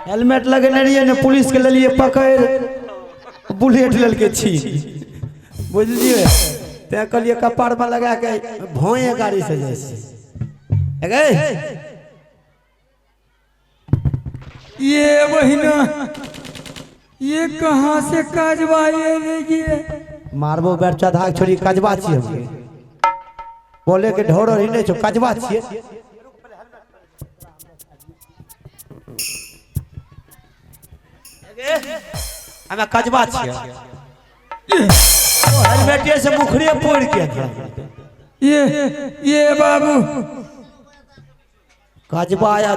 Helmet लगेने रहियै ने पुलिस के लेलियै पकड़ि बुलेट लेलकै छी बुझलियै तैं कहलियै कपारमे लगा के भोए गाड़ी से जाइ छै गै ये बहिना ये कहाँ से काजवा ये देखिए मारबो बैठ चढ़ा छोड़ी कजबा छियै हम बोले के ढोर ही नहीं छौ कजबा छियै हमे कजबा छियै हेलमेटे से मुखड़े पोड़ के ये बाबू कजबा या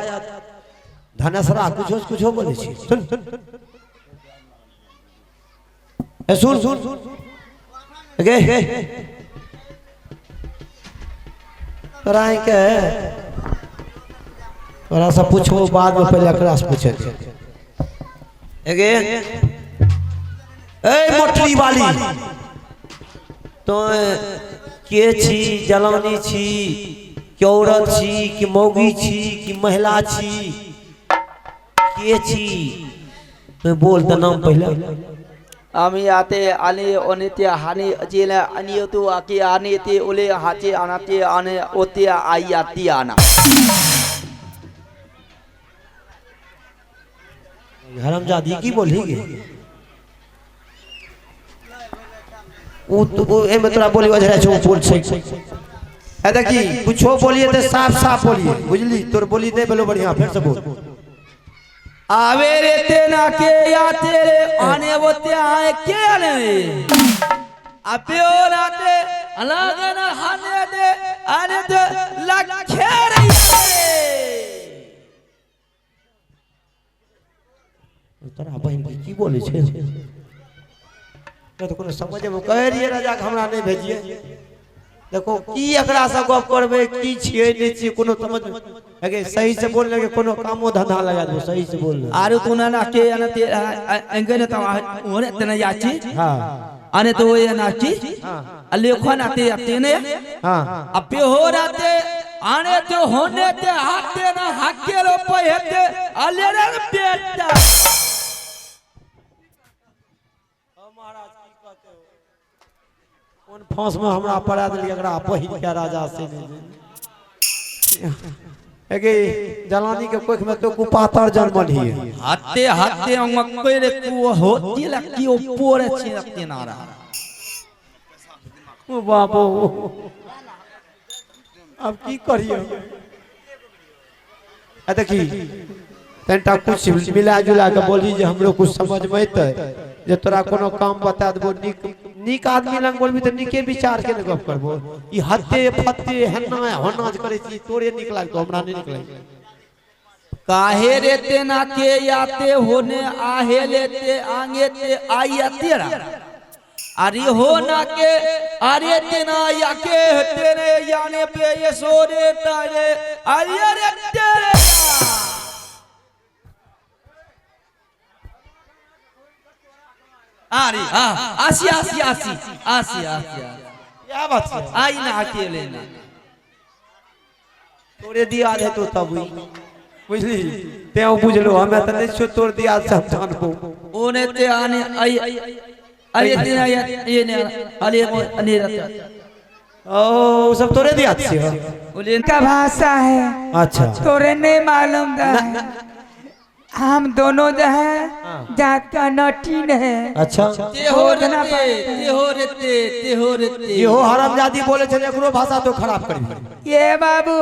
धनेसरा कुछो से कुछो बोले छी सुन ए सुन सुन गे तोरा के तोरा से पूछबो बाद में पहले एकरा से पूछे गे ए मोटरी वाली तो के छी जलानी छी कि औरत छी कि मौगी छी कि महिला छी के छी तो बोल तऽ नाम पहिले আমি आते आने ओनेते हानि अचेले अनियतु आके आने ते ओले हाचे आनाते आने ओते आई आती आना। हरामजादी की बोली गे उ तो उ एमे तोरा बोली अझरा छौ बोल छै ए देखी कुछो बोलिए तऽ साफ साफ बोलिए बुझली तोर बोली नहि भेलो बढ़िया फेर से बोल। आवे रे ते ना के या तेरे आने वो ते आए के आने अबे ओ राते अलग ना हाने दे आने दे लखे रे। तोरा बहिन के की बोलै छै तऽ कोनो समझ में कहै रहियै राजा के हमरा नहि भेजिए। देखो की एकरा से गप करबै की छियै नहि छियै कोनो समझ अगे सही से बोल लगे कोनो कामो धंधा लगा देबो सही से बोल। आरो तो ना ना के आना ते अंगने तो ओरे तना याची हां आने तो ये नाची अलेखो ना ते ते ने हां अबे हो राते आने तो होने ते हाथे ना हाके रो पहेते अले रे बेटा। महाराज की कहते हो कोन फांस में हमरा पड़ा देलियै एकरा बहिन के राजा से नहीं एगे जलानी के कोख में तो कुपातर जन्मल ही हाथे हाथे अंगके रे को होती लकी ओ पोरे छे ते नारा। ओ बाबो अब की करियो आ देखी तनिटा कुछ मिला जुला के बोली जे हमरो कुछ समझ में अयतै जे तोरा कोनो काम बता देबो नीक नीक आदमी लग बोलबी तऽ नीके विचार के ने गप करबो। ई हत्ते फत्ते हेना होना जे करै छी तोरे नीक लागतो हमरा नहि नीक लागतो। काहे रे ते ना के याते होने आहे लेते आगे ते आई तेरा अरे हो ना के अरे तेना या के तेरे याने पे ये सोरे तारे अरे रे तेरे। अरे हाँ आसी आसी आसी आसी आसी क्या बात है आई ना अकेले ना तोरे दिया है तो तब हुई बुझली तें बुझलो हमे तऽ नहि छियौ तोर दिया से हम जानबो। ओने ते आने आई अरे तेना या ये ने अरे अने रत ओ सब तोरे दिया छियौ। बोले का भाषा है। अच्छा तोरे नहीं मालूम था हम दोनों जो है जात का नटीन है। अच्छा ते हो रे ते ते हो रे ते ते हो रे ते इहो हरामजादी बोले छै एकरो भाषा तो खराब करी। ये बाबू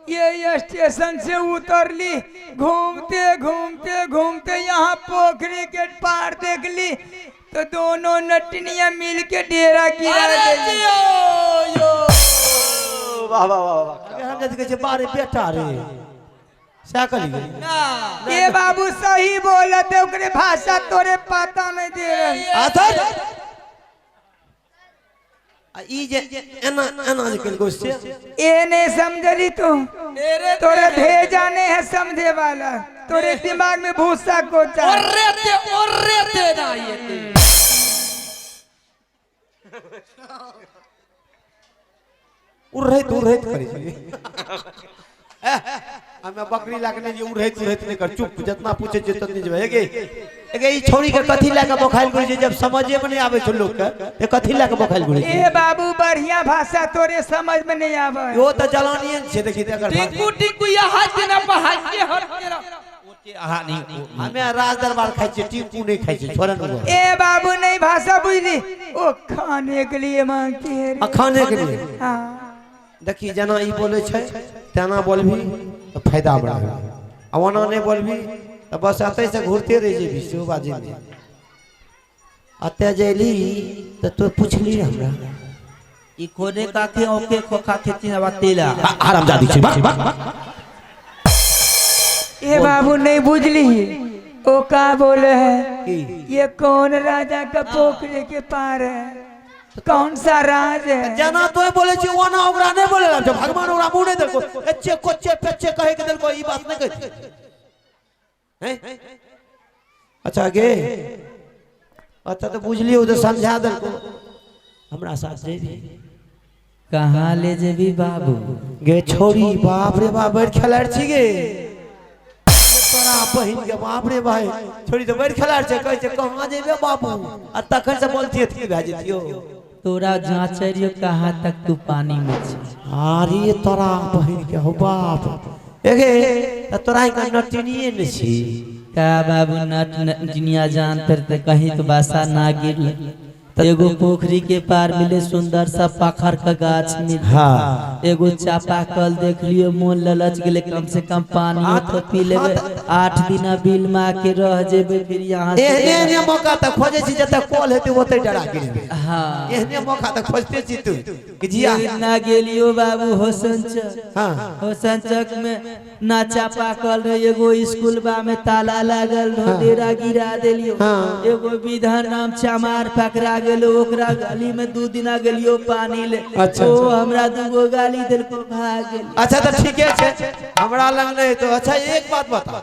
ये स्टेशन से उतरली घूमते घूमते घूमते यहाँ पोखरी के पार देख ली तो दोनों नटनिया मिल के डेरा गिरा देली। वाह वाह वाह वाह हरामजादी कहै छै बारे बेटा रे सएह कहली। ये बाबू सही बोलत है ओकरे भाषा तोरे पता नहीं दे रही। अच्छा आ ई जे एना एना जे केलको से ये नहीं समझली तू तोरे भेजा नहीं है समझे वाला तोरे दिमाग में भूसा कोचा। ओर्रे ते ओर्रे ते ना ये ते। उड़ैत उड़ैत करै छै। हमे बकरी लए के नहि जे उड़ैत उड़ैत नहि कर, चुप, जितना पूछे छियै ततनी जेबै। एगे एगे ई छौड़ी के कथी लए के बोखाइल घुरै छै? जब समझे में नहि आबै छै लोक के तऽ कथी लए के बोखाइल घुरै छै? ए बाबू, बढ़िया भाषा तोरे समझ में नहीं आवे। यो तऽ जलानियन छै, देखी तऽ एकर। टिंकू टिंकू यहाँ तेना पहाड़ के हर तेरा ओते अहाँ नहीं। हमे राज दरबार खाइ छियै, टिंकू नहि खाइ छियै, छोड़न उ। ए बाबू, नहीं भाषा बुझली, वो खाने के लिए मांगती है रे। आ खाने के लिए? हाँ। देखी, जेना ई बोलै छै तेना बोलबी तऽ फायदा बड़ा है, आ ओना नहि बोलबी तऽ बस एतै से घुरते रहि जेबी। सेहो बाजै नहि। एतऽ जे अयली तऽ तू पुछली हमरा। ई कोने काके ओके खोखा खेती नवा तेला। हरामजादी छै, बक बक। ए बाबू, नहीं बुझली, वो का बोले है? की? ये कौन राजा का पोखरे के पार है, कौन सा राज है? जेना तोय बोलै छी ओना ओकरा नहि बोले ला, भगवान ओकरा मुँह नहि देलको, एच्चे कोच्चे पेच्चे कहे के देलको, ई बात नहि कहै छै। हैं? अच्छा गे, अच्छा तऽ बुझलियै, ओ तऽ समझा देलको। हमरा साथ जेबी? कहाँ ले जेबी बाबू? गे छोरी, बाप रे बाप, बड़ खेलाड़ छी गे, तोरा बहिन के, बाप रे भाई, छोरी तऽ बड़ खेलाड़ छै। कहै छै कहाँ जेबे बाबू, आ तखन से बोलती अथी भए जेतियो। तोरा जाँच रहियो कहाँ तक तू पानी में छी। अरे तोरा बहिन के, हो बाप, एगे तऽ तोरा हिनका नटिनिये ने छी। का बाबू, नट नटिनिया जान पर ते कहीं तो बासा ना गिरल। एगो पोखरी के पार मिले, सुंदर सा पाखर का गाछ मिले। एगो चापा कल देख लियो, मोन ललच गेले, कम से कम पानी तो पी लेबे, 8 दिना बिल मा के रह जेबे, फिर यहाँ से। एहने एहने मौका तऽ खोजै छी, जतऽ कल हेतै ओतै डरा गिरबै। एहने मौका तऽ खोजते छी तू कि जिया। ना गेलियो बाबू होसनचक। होसनचक में ना चापा कल रहे, एगो स्कूल बा में ताला लागल रहो, डेरा गिरा देलियो। एगो विधान नाम चमार पकड़ा गेलो, ओकरा गली में 2 दिना गेलियो पानी ले। ओ हमरा दूगो गाली देलको, भाग गेल। अच्छा, तऽ ठीके छै, हमरा लग नहि तो। अच्छा, एक बात बता,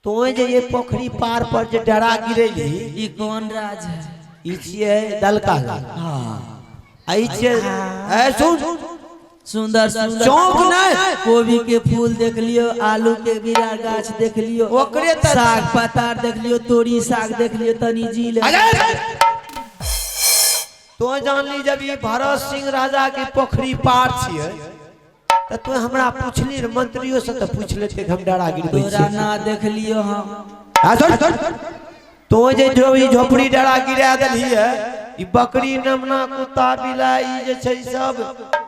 तो जे ये पोखरी पार पर जे डरा गिरेली, ई कौन राज है? ई छियै दलका। आ ई छियै, ए सुन। सुंदर सुंदर चौंक नहि। कोबी के फूल देख लियो, आलू के बीरा गाछ देख लियो, ओकरे तऽ साग पतार देख लियो, तोरी साग देख लियो, तनी जी ले। अरे तो जानली जब ई भरत सिंह राजा के पोखरी पार छियै तऽ तू हमरा पूछली रे, मंत्रियों से तऽ पूछ लेते कि हम डरा गिरबै तोरा छियै। ना देख लियो हम। आ सुन, तो जे जो ई झोपड़ी डरा गिरा देलही है, ई बकरी नमना कुत्ता बिलाइ ई जे छै ई सब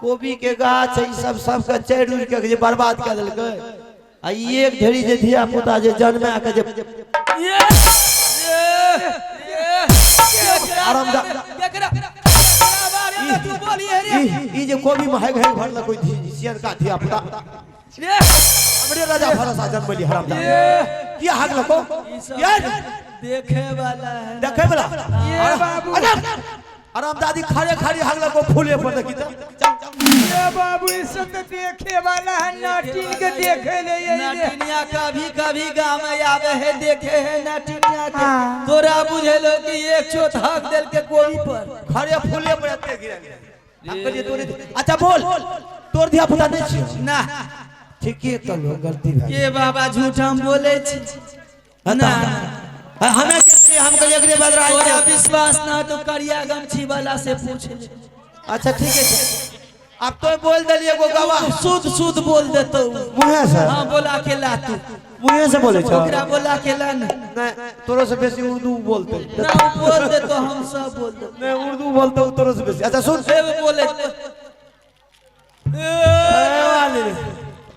कोबी के गाछ ई सब सबके चढ़ि उड़ के जे बर्बाद कऽ देलकै, आ ई एक ढेरी जे धिया पुता जे जन्मा के जे आराम दा। ई ई जे कोबी में हैग हैग भरल कोई सियनका धिया पुता हमरे राजा भरोसा जन्मली हराम दा किया हागलको यार? देखे वाला है। देखे वाला। ये बाबू। आराम दादी, खड़े खड़े हागलको फूले पर, देखी त चल। ये बाबू, ई सब तो देखे वाला है, नाटिन के देखे ले ये। नटिनिया कभी कभी गाँव में आवे है, देखे है नटिनिया के। तोरा बुझेलो कि एक चोट हक देल के कोबी पर। खड़े फूले पर एते गिरल, हम कहलिए तोरे। अच्छा बोल, तोर धिया पुता नहीं छियो? ना। ठीके कहलो, गलती भए के बाबा, झूठ हम बोले छी ना? गेल। हमे के हम कहलिए एकरे बदरा। तोरा विश्वास ना तो करिया गमछी वाला से पूछ ले। अच्छा, ठीक है, अब तो बोल देलिए एगो गवाह। शुद्ध शुद्ध बोल देतो। मुँहे से? हाँ, बोला के ला तू। मुँहे से बोले छो? ओकरा बोला के ला ना। नहीं, तोरो से बेसी उर्दू बोलते। ना, वो बोल देतो, हम सब बोल देतो। नहीं, उर्दू बोलते उ तोरो से बेसी। अच्छा सुन। से बोले। ए वाले,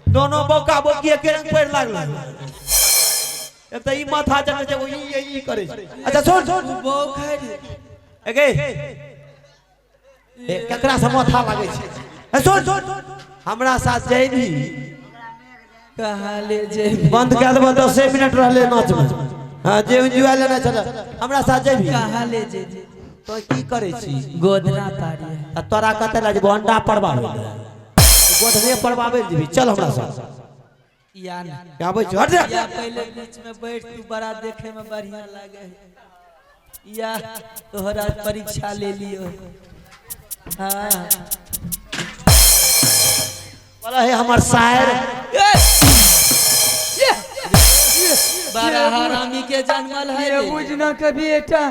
दोनों बौका बौकी एके रंग पड़ लागल। एक तऽ ई माथा चढ़ै छै, एगो ई ई करै छै। अच्छा सुन। बौक है रे। एगे ए, केकरा से माथा लागै छै? ए सुन, हमरा साथ जैबी? कहाँ ले जेबी? बंद कए देबो, 10 मिनट रहले नाच में। हाँ, जे जुआ लेना चल, हमरा साथ जैबी? कहाँ ले जेबी? तो की करै छी? गोदना पारी है। आ तोरा कते लग जेबो अंडा परबाबै लए? गोधने परबाबै लए जेबही? चल हमरा साथ। या ना। आबै छी, हट जा। या पहले बीच में बैठ तू, बड़ा देखे में बढ़िया लागे है। या तोहरा परीक्षा ले लियो। हाँ। बोला हे हमर शायर। बड़ा हरामी के जन्मल है ये रे। बुझना के बेटा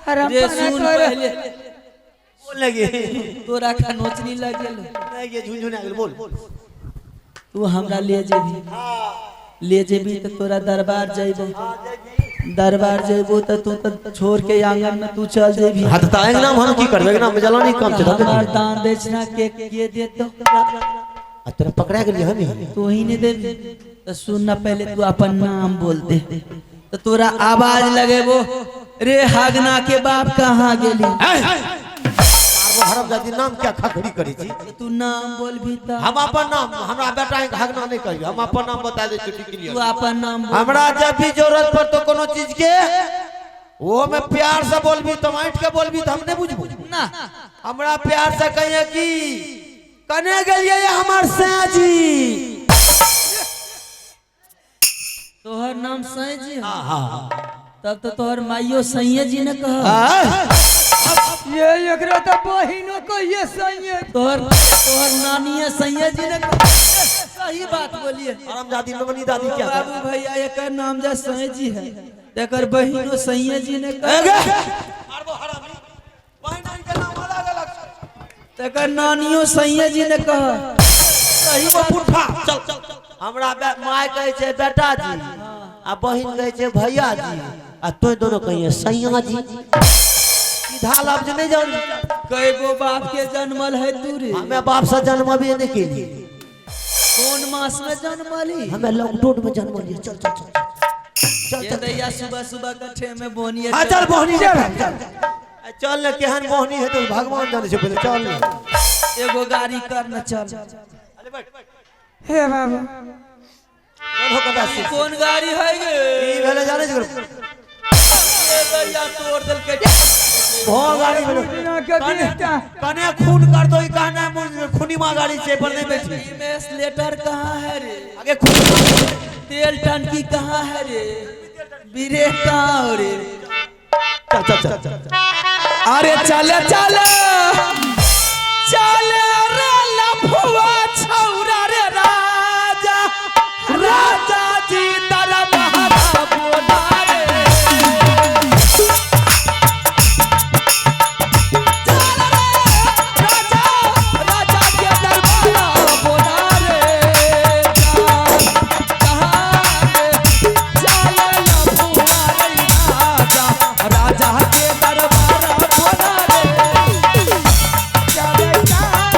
हराम रे सुन पहले। बोल लगे। तोरा का नोचनी लगेल। नहीं ये झुनझुना गेल बोल। तू हमरा ले जेबी, ले जेबी तो तोरा दरबार जइबो, दरबार जइबो तो तू तो छोड़ के आंगन में तू चल जेबी। हां त अंगना में हम की करबै, अंगना में जलानी काम छै। हमार दान दक्षिणा के देतो? आ तोरा पकड़ा गेली हन। तू ही नहीं देबी तो सुन ना, पहले तू अपन नाम बोल दे तो तोरा आवाज लगेबो रे हागना के बाप कहाँ गेली। मारबो हरम जाति, नाम क्या खखड़ी करै छी? तू नाम बोलबी त हम अपन नाम, हमरा बेटा के हगना नहीं कहियो, हम अपन नाम बता दे छुट्टी के लिए। तू अपन नाम बोल। हमरा जब भी जरूरत पर तो कोनो चीज के वो में प्यार से बोलबी तो ऐंठ के बोलबी तो हम नहीं बुझबो ना। हमरा प्यार से कहिए कि कने गेलिए हमर सैजी। तोहर नाम सैजी है? हां हां। तब तो तोहर माइयो सैये जी ने कह। ये एकरा तो बहिनो को ये सही। तोहर तोहर नानी सैये जी ने कह। सही बात बोलिए। हरामजादी नवनी दादी क्या बाबू भैया एकर नाम जा सैजी है, एकर बहिनो सैये जी ने कह। मारबो हरामी, बहिन के नाम अलग अलग। एकर नानियो सैये जी ने कह। सही वो पुठा चल चल। हमरा my कहै छै बेटा जी आ बहिन कहै छै भैया जी आ तो दोनों कहिए सैया जी। सीधा लफ्ज नहीं जान। कई गो बाप के जन्मल है तू रे? हमें बाप से जन्म भी नहीं केली। कौन मास में जन्मली? हमें लॉकडाउन में जन्म लिया। चल चल चल चल ये चल। दैया सुबह सुबह कट्ठे में बोनिए। आ चल बोहनी चल चल चल ने केहन बोहनी है तो भगवान जाने से पहले चल ने। एगो गाड़ी कर न चल। अरे बैठ। हे बाबा चल हो कदा से। कौन गाड़ी है गे? ई भेले जाने छै। ये दैया तोड़ देलकै। भो गाड़ी भेले। बुझना के बेटा कने खून कर दो, ई कहना खूनीमा गाड़ी छै पर नहीं बैठी। में स्लेटर कहाँ है रे? आगे खून तेल टंकी कहाँ है रे? ब्रेक कहाँ हो रे? चल चल चल चल। अरे चले चले चले रे लफुआ छौरा रे राजा, राजा जी दरबार बोला रे। चल रे राजा, राजा के दरबार बोला रे। कहाँ रे चले लफुआ रे राजा, राजा के दरबार बोला रे। चले चल।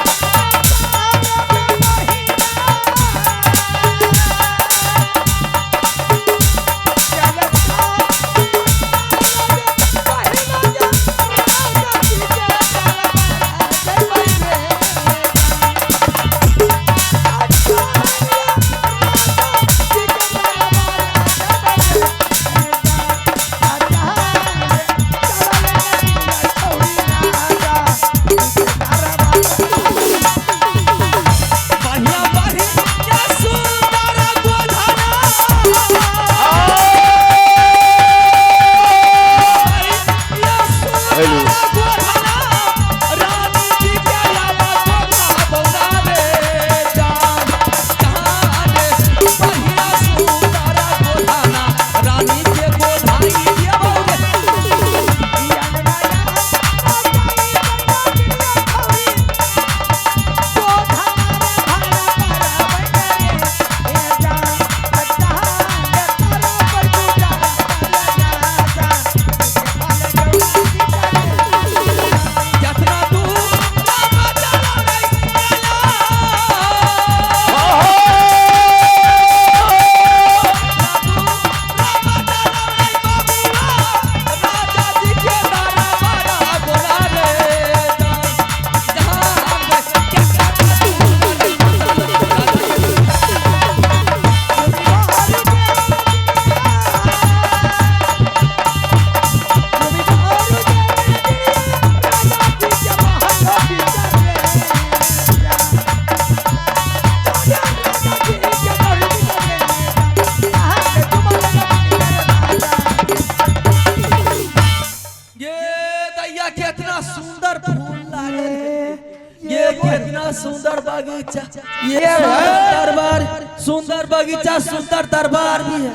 बगीचा, ये सुंदर दरबार, सुंदर बगीचा, सुंदर दरबार भी है।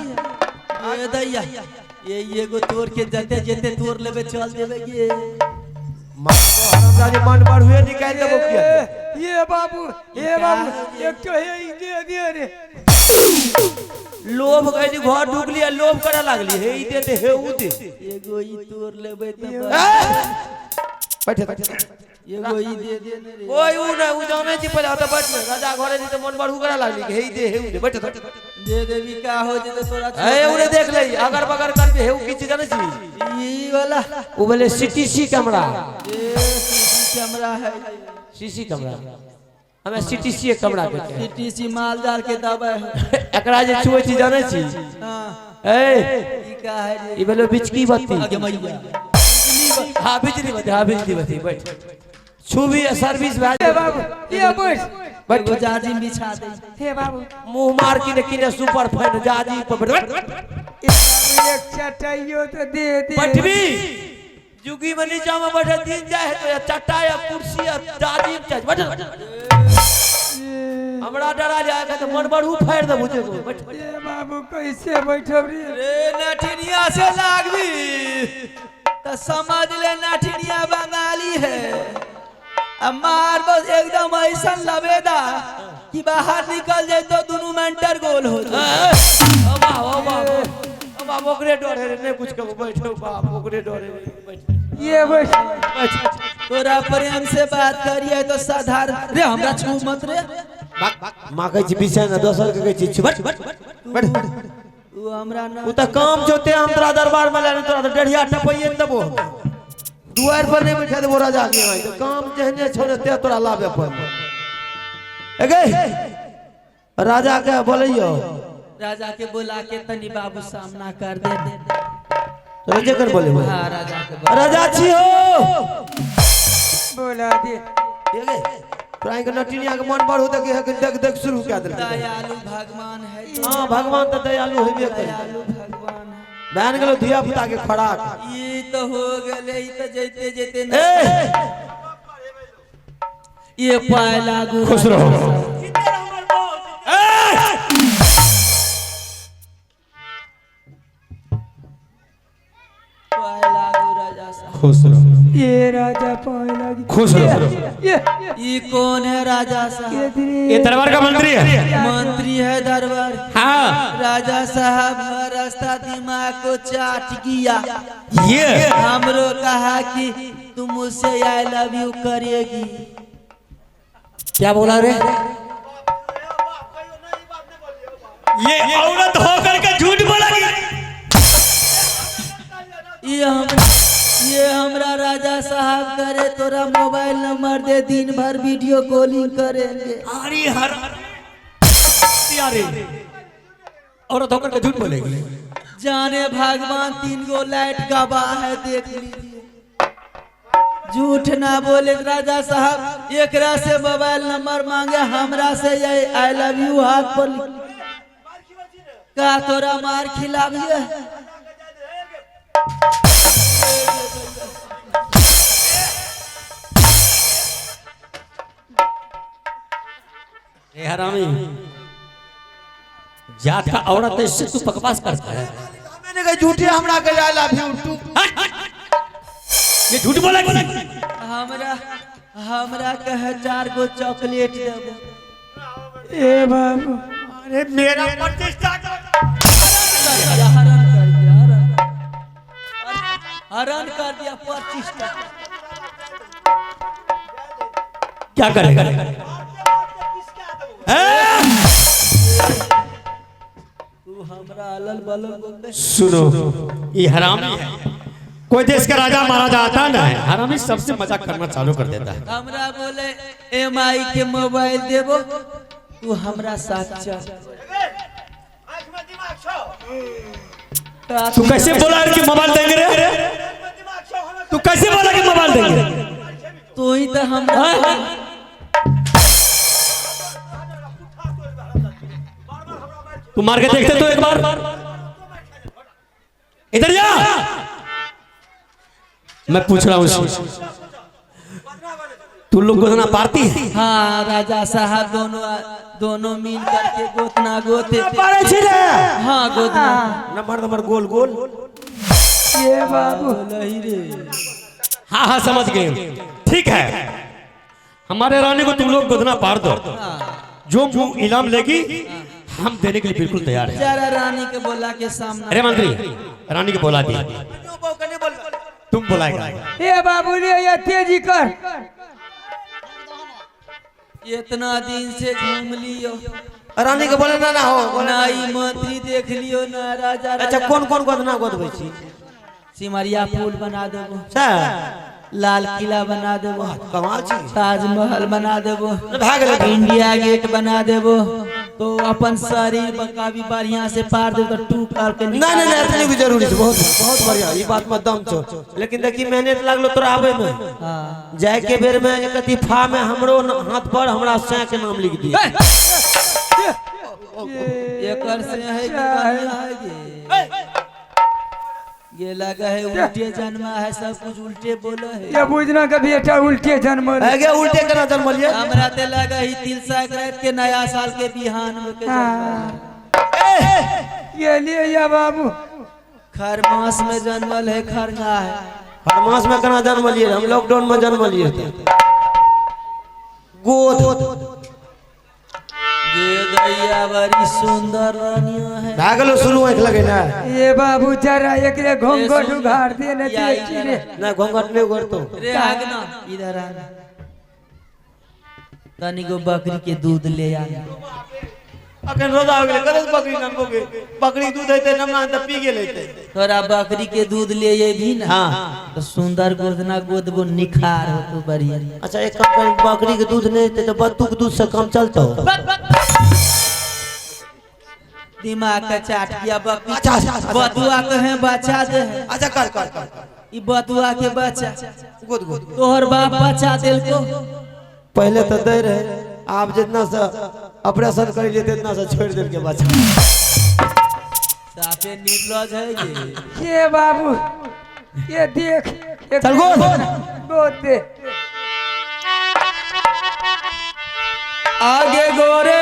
ये दैया, ये एगो तोड़ के जते जते तोड़ लेबे चल देबे ये। हरामजादी मन बढ़ुए निकालि देबो किया। ये बाबू, ये बाबू, एक तो हे ई दे दे रे। लोभ गइली घर ढुकली आ लोभ करे लागली, हे ई दे दे हे ऊ दे। एगो ई तोड़ लेबे त बैठे बैठे। एगो ई दे दे ने रे। ओए ऊ नै ऊ जानै छी पहिले ओतऽ बैठ ने राजा घरे जी तऽ मन बढ़ू करे लागली हे ई दे हे ऊ दे बैठ बैठ। दे देबी का हो जेते तोरा। हे ऊ ने देख ले अगर बगर करबी हे ऊ की चीज जानै छी ई वाला। ऊ भेलै सीटीसी कैमरा। ए सीसी कैमरा है। सीसी कैमरा हमे सीटीसी कैमरा कहै छै। सीटीसी माल जाल के दबाई है। एकरा जे छुबै छी जानै छी? हां। ए ई का है रे? ई भेलै बिचकी बत्ती। आगे मैया। हाँ बिजली बत्ती, हाँ बिजली बत्ती। बैठ छुबी आ सर्विस भए हे जेतै। बाबू, ये बैठ। बैठ। एगो जाजिम बिछा दे। हे बाबू, मुंह मार किने किने सुपर फाइन जाजी पर बैठ। ए बाबू, एक चटाइयो तो दे दे। बैठबी जुगी में नीचा में बैठे दिन जाए है तो या चटाई या कुर्सी या जाजी चाहे बैठ। हमरा डरा जाए तो मन बढ़ू फाड़ देबू जे बैठ। ए बाबू कैसे बैठब रे? रे नठिनिया से लागबी त समझ ले नठिनिया बंगाली है। अब मार बस एकदम ऐसा लबेदा कि बाहर निकल जाए तो दोनों मेंटर गोल हो जाए। ओ बाप ओ बाप ओ बाप ओकरे डर है रे, नहीं कुछ कहबो बैठो बाप ओकरे डर है रे, बैठ ये बैठ। बैठ। तोरा प्रेम से बात करिए तो साधारण रे हमरा छू मत रे। माँ कहै छी बिछै ने दोसर के कहै छी छु, बैठ बैठ। उ हमरा ना उ तऽ काम छौ ते हम तोरा दरबार में लेने तोरा तऽ डेढ़िया टपैये ने देबो, दुआरि पर नहीं बैठा देबो राजा के यहाँ। तऽ काम जेहने छौ ने ते तोरा लाबे पड़तौ। ए गई राजा के बोलैयो। राजा के बोला के तनी बाबू सामना कर दे। राजा कर बोले। हाँ राजा के बोला। राजा छी हो बोला दे। ए गई तोरा के नटिनिया के मन बढ़ू देख देख देख शुरू कए देलकै। दयालु भगवान है। हाँ भगवान तऽ दयालु हेबे करे। दयालु भगवान है। बहन गेलो धिया पुता के खड़ाक। ई तो हो गेले, ई तो जैते जैते ए ये पाय लागू। खुश रहो। पाय लागू राजा साहब। खुश रहो। ये राजा पाए लागी। खुश रहो। ये ई कौन है राजा साहब? ये दरबार का मंत्री है। मंत्री है दरबार। हाँ राजा साहब रास्ता दिमाग को चाट गया। ये हमरो कहा कि तुम मुझसे I love you करेगी। क्या बोला रे? ये औरत होकर के झूठ बोला। ये हमरा राजा साहब करे तोरा मोबाइल नंबर दे, दिन भर वीडियो कॉलिंग करेंगे। अरे हर अरे औरत होकर के झूठ बोलेगी। जाने भगवान 3 गो लाइट गवाह है, देख लीजिए। झूठ ना बोले राजा साहब। एकरा से मोबाइल नंबर मांगे, हमरा से ये I love you हाथ पर का तोरा मार खिलाबिए। ए हरामी जात का औरत ऐसे तू बकवास करता है। मैंने कहा झूठे हमरा के I love you to. ये झूठ बोला। हमरा हमरा कहे 4 गो चॉकलेट देबो। ए बाबू अरे मेरा प्रतिष्ठा हरण कर दिया, हरण कर दिया प्रतिष्ठा। क्या करेगा? तू हमरा अलल बलल बोलते। सुनो ये हरामी है। कोई देश का राजा महाराजा आता ना है, हरामी सबसे मजाक करना चालू कर देता है। हमरा बोले एम आई के मोबाइल देबो, तू हमरा साथ चल। तू कैसे बोला कि मोबाइल देंगे रे? तू कैसे बोला कि मोबाइल देंगे? तू ही तो हमरा तू मार के देखते तो एक बार इधर जा। मैं पूछ रहा हूं उससे, तू लोग गोदना पारती है? हाँ राजा साहब, दोनों दोनों मिल करके गोतना गोते थे। पारे छी रे। हाँ गोतना। नंबर नंबर गोल गोल। ये बाबू। नहीं रे। हाँ हाँ समझ गए, ठीक है। हमारे रानी को तुम लोग गोदना पार दो, जो मुंह इनाम लेगी हम देने के लिए बिल्कुल तैयार है। जरा रानी के बोला के सामने। अरे मंत्री, रानी को बोला दी, तुम बुलाएगा। ये बाबू रे, ये तेजी कर। इतना दिन से घूम लियो। रानी के बोले ना ना हो। ना ई मंत्री देख लियो ना राजा। अच्छा, कोन कोन गोदना गोदबै छी? सिमरिया पुल बना देबो। सर लाल किला बना देबो। कमाल छी। ताजमहल बना देबो। भए गेलै। इंडिया गेट बना देबो, तो अपन शरीर का भी बढ़िया से पार देबो तो टू करके। नहीं नहीं नहीं, इतनी भी जरूरी छै। बहुत बहुत बढ़िया, ई बात में दम छौ, लेकिन देखी मेहनत लागलो तोरा आबै में। हाँ। जाय के बेर में एक अथी फा में हमरो हाथ पर हमरा सै के नाम लिख दिए। एकर से है कि कन्या है गे, ये लगा है उल्टे जन्मा है, सब कुछ उल्टे बोलो है। ये बुझना के बेटा उल्टे जन्म। आगे उल्टे केना जन्मलिए? हमरा ते लगा ही तिल संक्रांत के नया साल के बिहान में के जन्मल है। ये लिए या बाबू। खरमास में जन्मल है, खरगा है। खरमास में केना जन्मलिए? हम लॉकडाउन में जन्मलिए थे। गोद ये दैया बड़ी सुंदर रानिया है। भए गेलो शुरू आँखि लगेना। ये बाबू जरा एक रे घोंघट उघाड़ दे ने देखी रे। नहीं घोंघट नहीं उघड़तो। रे आगना इधर आना, तनिको बकरी के दूध ले आना। अखन रोजा हो गेलै, कतऽ से बकरी ननबो गे? बकरी दूध हेतै नमना तऽ पी गेल हेतै। तोरा बकरी के दूध ले ये भी ना। हाँ। तो सुंदर गोदना गोदबो, निखार हो तो बढ़िया। अच्छा एक काम कर, बकरी के दूध नहीं हेतै तऽ बत्तू के दूध से काम चलतौ? दिमाग का चाट किया बकरी। अच्छा, अच्छा, अच्छा। बतुआ के है बच्चा दे है। अच्छा कर कर कर। ई बतुआ के बच्चा। गोद गोद। तोहर बाप बच्चा देलको? पहले तो दे रहे, आप जितना से ऑपरेशन कर लिए तितना से छोड़ देल के बच्चा। साफे निर्लज है ये। ये बाबू ये देख एक। चल गोद। गोद दे। आगे गोरे